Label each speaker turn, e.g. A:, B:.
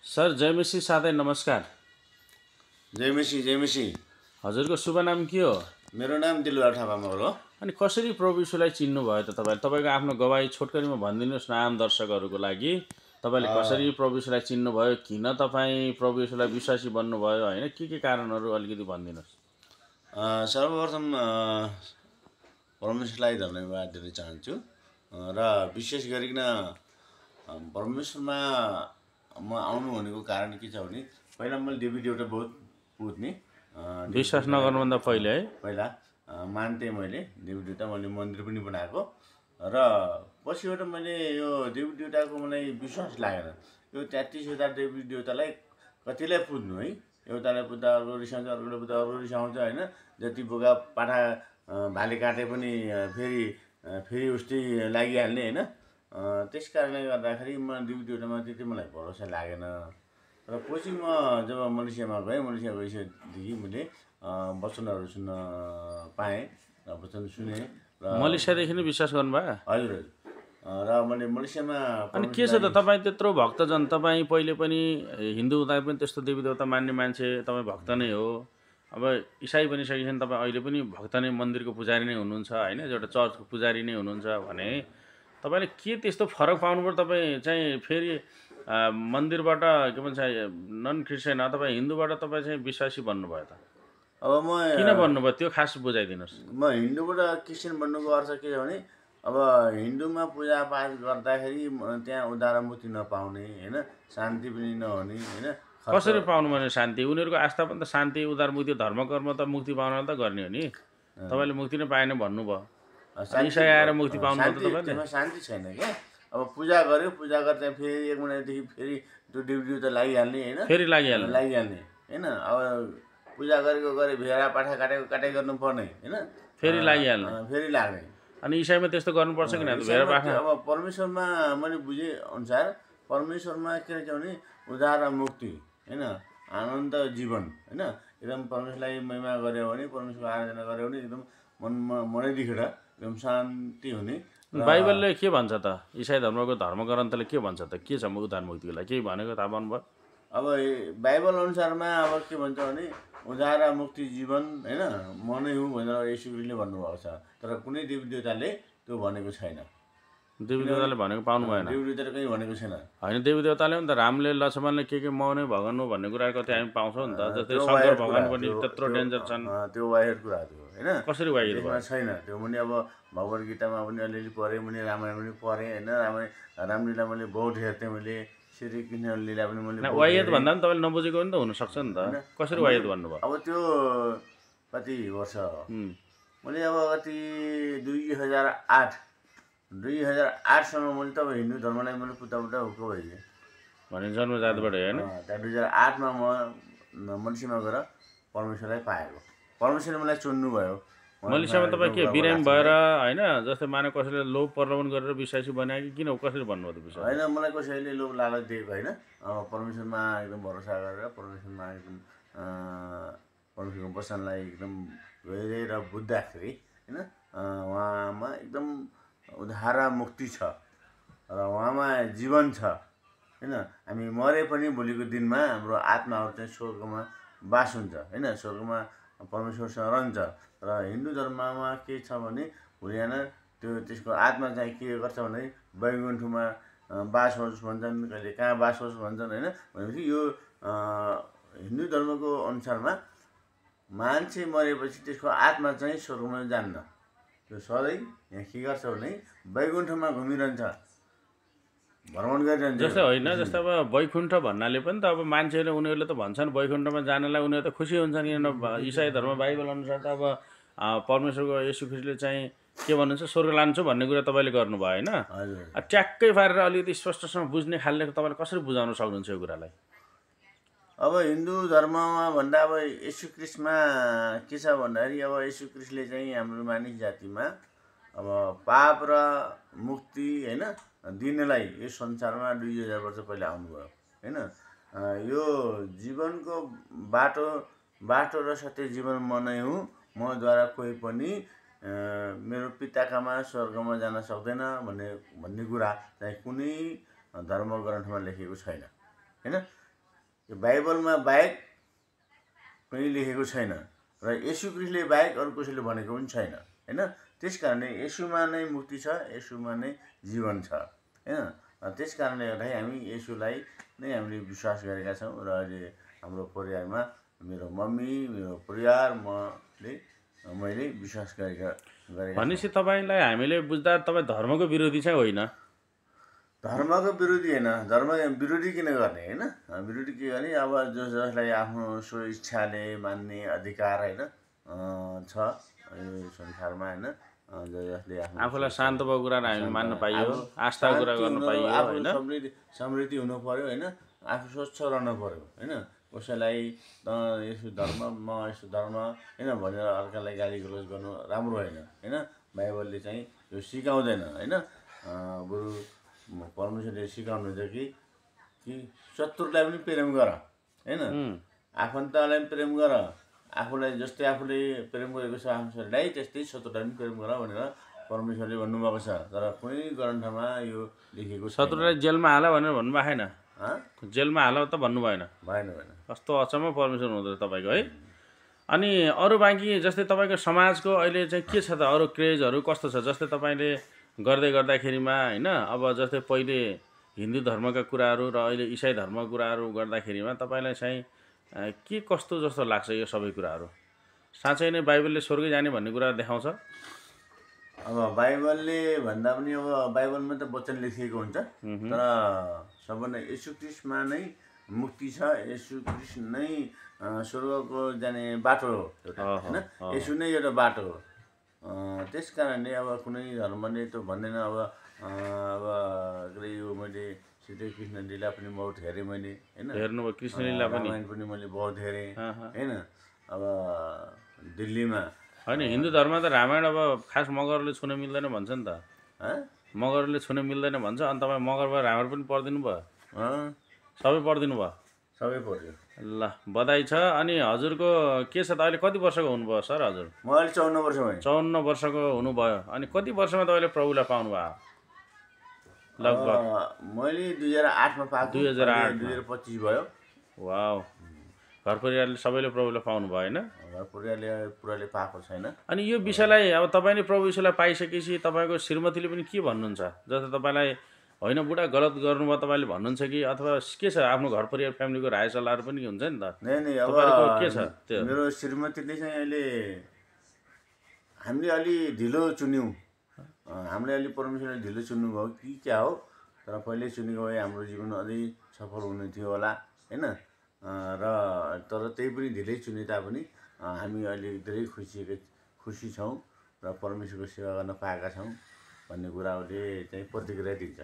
A: Sir जयमेसी साथै नमस्कार।
B: जयमेसी।
A: हजुरको शुभ नाम के हो?
B: मेरो नाम दिलबहादुर थापा मगर हो।
A: अनि कसरी प्रभु यीशुलाई चिन्नुभयो त तपाईले? तपाईको आफ्नो गवाही छोटकरीमा भनिदिनुहोस् न आम दर्शकहरूको लागि। तपाईले कसरी प्रभु यीशुलाई चिन्नुभयो, किन तपाईँ प्रभु यीशुलाई विश्वासी बन्नुभयो, हैन के कारणहरू अलिकति भनिदिनुहोस्।
B: सर्वप्रथम परमेश्वरलाई धन्यवाद दिन चाहन्छु र विशेष गरिकन परमेश्वरमा म आउनु भनेको कारण के छ भने पहिला मैले देवीदेउता एउटा बहुत पुज्ने
A: विश्वास नगर्नुभन्दा पहिले है
B: पहिला मान्थे मैले देवीदेउता, मैले मन्दिर पनि बनाएको र पछिबाट मैले यो देवीदेउताको मलाई विश्वास लागेन। यो 33,000 देवीदेउतालाई कतिलाई पुज्नु है, एउटालाई पुज्दा अर्को रिसाउँछ, अर्कोले पुज्दा अर्को रिसाउँछ होइन। जति बोका पाठा भाले काटे पनि फेरि उस्तै लागिहाल्ने होइन। त्यस कारणले गर्दाखेरि म देवीदेउतामा त्यति मलाई भरोसा लागेन र पछि म जब मलेसियामा गएँ, मलेसिया गइसकेदेखि मैले वचनहरू सुन्न पाएँ र वचन सुने र
A: मलेसियादेखि नै विश्वास गर्नुभयो?
B: हजुर र मैले मलेसियामा
A: अनि के छ त तपाईँ त्यत्रो भक्तजन, तपाईँ पहिले पनि हिन्दू हुँदा पनि त्यस्तो देवीदेउता मान्ने मान्छे, तपाईँ भक्त नै हो। अब इसाई बनिसकेपछि तपाईँ अहिले पनि भक्त नै, मन्दिरको पुजारी नै हुनुहुन्छ होइन, एउटा चर्चको पुजारी नै हुनुहुन्छ भने तपाईँले के त्यस्तो फरक पाउनुभयो? तपाईँ चाहिँ फेरि मन्दिरबाट के भन्छ नन क्रिस्चियन अथवा हिन्दूबाट तपाईँ चाहिँ विश्वासी बन्नुभयो त?
B: अब म
A: किन बन्नुभयो त्यो खास बुझाइदिनुहोस्।
B: म हिन्दूबाट क्रिस्चियन बन्नुको अर्थ के छ भने अब हिन्दूमा पूजापाठ गर्दाखेरि त्यहाँ उद्धार मुक्ति नपाउने होइन, शान्ति पनि नहुने होइन।
A: कसरी पाउनु भने शान्ति? उनीहरूको आस्था पनि त शान्ति, उद्धार मुक्ति, धर्म कर्म त मुक्ति पाउन त गर्ने हो नि। तपाईँले मुक्ति नै पाएन भन्नुभयो, इसाई आएर मुक्ति पाउनु त तपाईँले?
B: शान्ति छैन क्या। अब पूजा गर्यो, पूजा गर्दा फेरि 1 महिनादेखि फेरि त्यो देवीदेउता लागिहाल्ने होइन,
A: फेरि लागिहाल्ने
B: होइन। अब पूजा गरेको गरे भेडा पाठा काटे गर्नुपर्ने होइन,
A: फेरि
B: लाग्ने।
A: अनि इसाईमा त्यस्तो गर्नुपर्छ किन? भेडा पाठा
B: अब परमेश्वरमा मैले बुझे अनुसार परमेश्वरमा के रहेछ भने उद्धार र मुक्ति होइन, आनन्द जीवन होइन। एकदम परमेश्वरलाई महिमा गऱ्यो भने, परमेश्वरको आराधना गऱ्यो भने एकदम मनैदेखिबाट एकदम शान्ति हुने।
A: बाइबलले के भन्छ त? इसाई धर्मको धर्मग्रन्थले के भन्छ त? के छ उद्धार मुक्तिको लागि? केही भनेको थाहा पाउनुभयो?
B: अब बाइबल अनुसारमा अब के भन्छ भने उद्धार मुक्ति जीवन होइन म नै हुँ भनेर येशू ख्रीष्टले भन्नुभएको छ। तर कुनै देवीदेउताले त्यो भनेको छैन।
A: देवीदेउताले भनेको पाउनु भएन?
B: देवीदेउताले कहीँ भनेको छैन।
A: होइन, देवीदेउताले पनि त रामले लक्ष्मणले के म नै भगवान हो भन्ने कुरा कतै हामी पाउँछौँ नि त। जस्तै शङ्कर भगवान पनि त्यत्रो डेन्जर छन्।
B: त्यो वाहिर कुरा थियो होइन।
A: कसरी वाहिर भयो?
B: छैन त्यो। मैले अब भगवत गीतामा पनि अलिअलि पढेँ, मैले रामायण पनि पढेँ होइन। रामलीला मैले बहुत हेर्थेँ, मैले श्रीकृष्ण लीला पनि मैले।
A: वाहिर भन्दा पनि तपाईँले नबुझेको पनि त हुनसक्छ नि त। कसरी वाहिर भन्नुभयो?
B: अब त्यो कति वर्ष मैले अब कति 2008सम्म मैले त हिन्दू धर्मलाई मैले पुत्ता हुक्क भइदिएँ
A: भने जन्मजातबाट होइन।
B: त्यहाँ 2008मा म मलेसियामा गएर परमेश्वरलाई पाएको। परमेश्वरले मलाई चुन्नु भयो।
A: मलेसियामा तपाईँ के बिरामी भएर होइन, जस्तै माने कसैले लोभ प्रलोभन गरेर विश्वासी बनायो कि किन? कसरी भन्नुभयो त विश्वास?
B: होइन, मलाई कसैले लोभ लालच दिएको होइन। परमेश्वरमा एकदम भरोसा गरेर परमेश्वरमा एकदम परमेश्वरको वचनलाई एकदम हेरेर बुझ्दाखेरि होइन उहाँमा एकदम उद्धार मुक्ति छ र उहाँमा जीवन छ होइन। हामी मरे पनि भोलिको दिनमा हाम्रो आत्माहरू चाहिँ स्वर्गमा बास हुन्छ होइन, स्वर्गमा परमेश्वरसँग रहन्छ। र हिन्दू धर्ममा के छ भने भोलिहान त्यसको आत्मा चाहिँ के गर्छ भने वैकुण्ठमा बास होस् भन्छन्, कहिले कहाँ बास होस् भन्छन् होइन। भनेपछि यो हिन्दू धर्मको अनुसारमा मान्छे मरेपछि त्यसको आत्मा चाहिँ स्वर्गमा जान्न, त्यो सधैँ यहाँ के गर्छ भने वैकुण्ठमा घुमिरहन्छ, भ्रमण गरिरहन्छ।
A: जस्तै होइन, जस्तै अब वैकुण्ठ भन्नाले पनि त अब मान्छेले उनीहरूले त भन्छन् वैकुण्ठमा जानलाई उनीहरू त खुसी हुन्छन्। किन इसाई धर्म बाइबल अनुसार त अब परमेश्वरको येशू ख्रीष्टले चाहिँ के भन्नुहुन्छ, स्वर्ग लान्छु भन्ने कुरा तपाईँले गर्नुभयो होइन। ट्याक्कै पारेर अलिकति स्पष्टसँग बुझ्ने खालले तपाईँले कसरी बुझाउन सक्नुहुन्छ यो कुरालाई?
B: अब हिन्दू धर्ममा भन्दा अब येशू ख्रीष्टमा के छ भन्दाखेरि अब येशू ख्रीष्टले चाहिँ हाम्रो मानिस जातिमा अब पाप र मुक्ति होइन दिनलाई यो संसारमा 2000 वर्ष पहिला आउनुभयो होइन। यो जीवनको बाटो र सत्य जीवन म नै हुँ, मद्वारा कोही पनि मेरो पिताकामा स्वर्गमा जान सक्दैन भन्ने कुरा चाहिँ कुनै धर्म ग्रन्थमा लेखेको छैन होइन। यो बाइबलमा बाहेक कहीँ लेखेको छैन र येशू ख्रीष्टले बाहेक अरू कसैले भनेको पनि छैन होइन। त्यस कारणले येशूमा नै मुक्ति छ, येशूमा नै जीवन छ होइन। त्यस कारणले गर्दाखेरि हामी येशूलाई नै हामीले विश्वास गरेका छौँ र अहिले हाम्रो परिवारमा मेरो मम्मी, मेरो परिवार, मैले विश्वास गरेका
A: भनेपछि तपाईँलाई हामीले बुझ्दा तपाईँ धर्मको विरोधी चाहिँ होइन?
B: धर्मको विरोधी होइन, धर्म विरोधी किन गर्ने होइन। विरोधी के गर्ने, अब जसलाई आफ्नो स्व इच्छाले मान्ने अधिकार होइन छ यो संसारमा होइन। जसले
A: आफूलाई शान्त भएको कुराहरू हामीले मान्न पाइयो, आस्थाको कुरा गर्न पाइयो होइन।
B: समृद्धि हुनु पर्यो होइन, आफू स्वच्छ रहनु पर्यो होइन। कसैलाई यसो धर्म म यसो धर्म होइन भनेर अर्कालाई गाली गलोज गर्नु राम्रो होइन होइन। बाइबलले चाहिँ यो सिकाउँदैन होइन। बरु परमेश्वरले सिकाउनुहुन्छ कि शत्रुलाई पनि प्रेम गर होइन, आफन्तलाई पनि प्रेम गर, आफूलाई जस्तै आफूले प्रेम गरेको छ आफ्नो शरीरलाई त्यस्तै शत्रुलाई पनि प्रेम गर भनेर परमेश्वरले भन्नुभएको छ। तर कुनै ग्रन्थमा यो लेखेको छ
A: शत्रुलाई जेलमा हाल भनेर भन्नुभएको छैन? जेलमा हाल त भन्नु भएन?
B: भएन।
A: कस्तो अचम्म परमेश्वर हुँदो रहेछ तपाईँको है। अनि अरू बाँकी जस्तै तपाईँको समाजको अहिले चाहिँ के छ त, अरू क्रेजहरू कस्तो छ? जस्तै तपाईँले गर्दै गर्दाखेरिमा होइन, अब जस्तै पहिले हिन्दू धर्मका कुराहरू र अहिले इसाई धर्मका कुराहरू गर्दाखेरिमा तपाईँलाई चाहिँ के कस्तो जस्तो लाग्छ यो सबै कुराहरू? साँच्चै नै बाइबलले स्वर्गै जाने भन्ने कुरा देखाउँछ?
B: अब बाइबलले भन्दा पनि अब बाइबलमा त वचन लेखिएको हुन्छ, तर सबभन्दा येशू ख्रीष्टमा नै मुक्ति छ। येशू ख्रीष्ट नै स्वर्गको जाने बाटो हो एउटा होइन। येशू नै एउटा बाटो हो। त्यस कारणले अब कुनै धर्मले त भन्दैन। अब यो मैले श्री कृष्ण लीला पनि बहुत हेरेँ मैले होइन।
A: हेर्नुभयो कृष्ण लीला पनि?
B: रामायण पनि मैले बहुत हेरेँ होइन। अब दिल्लीमा
A: होइन, हिन्दू धर्म त रामायण अब खास मगरले छुन मिल्दैन भन्छ नि त। मगरले छुन मिल्दैन भन्छ। अनि तपाईँ मगर भयो रामायण पनि पढिदिनु भयो? सबै पढिदिनु भयो?
B: सबै पढ्यो।
A: ल बधाई छ। अनि हजुरको के छ त, अहिले कति वर्षको हुनुभयो सर हजुर?
B: म अहिले 54 वर्ष भएँ।
A: 54 वर्षको हुनुभयो। अनि कति वर्षमा तपाईँले प्रभुलाई पाउनुभयो लगभग?
B: मैले 2008मा पाएको। 2025 भयो।
A: वाउ, घर परिवारले सबैले प्रभुलाई पाउनु भयो होइन?
B: घर परिवारले पुराले पाएको छैन।
A: अनि यो विषयलाई अब तपाईँले प्रभु यीशुलाई पाइसकेपछि तपाईँको श्रीमतीले पनि के भन्नुहुन्छ? जस्तै तपाईँलाई होइन बुढा गलत गर्नुभयो तपाईँले भन्नुहुन्छ कि अथवा के छ आफ्नो घर परिवार फ्यामिलीको राय सल्लाहहरू पनि हुन्छ नि त?
B: नै अब
A: के छ त्यो?
B: मेरो श्रीमतीले चाहिँ अहिले हामीले अलि ढिलो चुन्यौँ, हामीले अलि परमेश्वरले ढिलो चुन्नु भयो कि क्या हो, तर पहिल्यै चुनेको भए हाम्रो जीवन अझै सफल हुने थियो होला होइन। र तर त्यही पनि ढिलै चुने तापनि हामी अहिले धेरै खुसी छौँ र परमेश्वरको सेवा गर्न पाएका छौँ भन्ने कुराले चाहिँ प्रतिक्रिया दिन्छ।